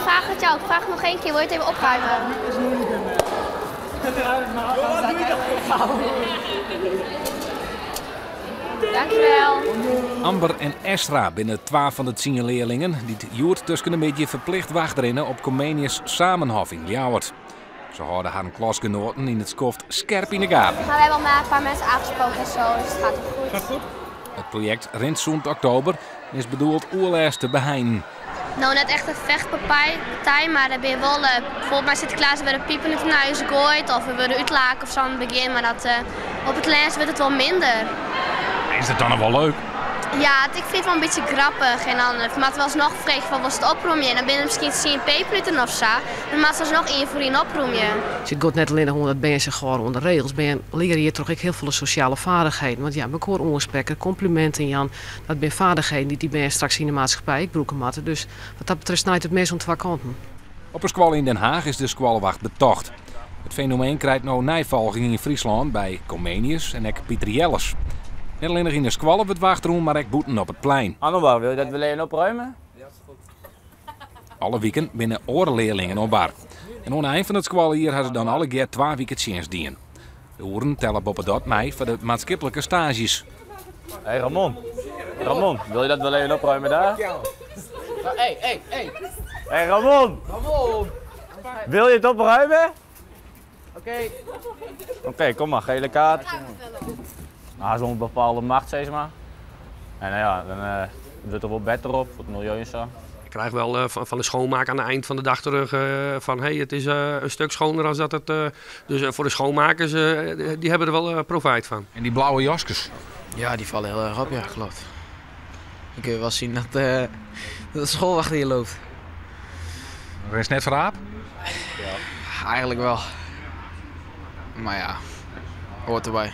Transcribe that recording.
vraag het jou. Ik vraag het nog één keer. Wil je het even opruimen? Dankjewel. Amber en Esra binne twa fan de tsien learlingen dy't hjoed tusken de middei ferplicht wachtrinne op Comenius Zamenhof yn Ljouwert. Se hâlde harren klasgenoaten yn it skoft skerp yn de gaten. Maar we hebben al maar een paar mensen aangesproken en zo, dus het gaat wel goed. Gaat goed? It projekt rint sûnt oktober en is bedoeld oerlêst te beheinen. No, net echt in fechtpartij, mar der binne wol, bijvoorbeeld mei Sinteklaas der wurde pipen út de huis goaid of we wurde útlake of sa yn it begjin, mar dat, op it lêst wurdt it wol minder. Is it dan noch wol leuk? Ja, ik fyn it wol in bytsje grappich en dan moatte we alsnoch freegje fan wolst it opromje en dan binne der miskien tsien pepernoten of sa, dan moatst alsnoch ien foar ien opromje. It giet net allinnich oan dat bern sich hâlde oan de regels, bern leare hjirtroch ek hiel folle sosjale vaardichheden. Want ja, mekoar oansprekke, kompliminten jaan, dat binne vaardichheden dy't dy bern straks yn de maatskippij ek brûke moatte. Dus wat dat betreft snijt it mes oan twa kanten. Op 'e skoalle yn Den Haag is de skoalwacht betocht. It fenomeen krijt no neifolging yn Fryslân by Comenius en ek Piter Jelles. Net allinnich yn de skoalle wurdt wachtrûn, mar ek bûten op it plein. Anwar, wil je dat wel even opruimen? Alle wiken binne oare learlingen oan bar. En oan 'e ein fan it skoaljier ha se dan allegear twa wike tsjinst dien. De oeren telle boppedat mei foar de maatskiplike staazjes. Hey Ramon, Ramon, wil je dat wel even opruimen daar? Hey, hey, hey. Hey Ramon! Ramon! Wil je het opruimen? Oké. Oké, kom maar, gele kaart. Nou, zo'n bepaalde macht, zeg maar. En nou ja, dan wurdt der wol better op, foar it miljeu en sa. Ik krijg wel fan de schoonmaak aan het eind van de dag terug van hey, het is een stuk schoner als dat het. Dus voor de schoonmakers, die hebben er wel profijt van. En die blauwe jaskes? Ja, die vallen heel erg op, ja, klopt. Dan kun je wel zien dat de schoolwacht hier loopt. Is net foar aap? Ja, eigenlijk wel. Maar ja, hoort erbij.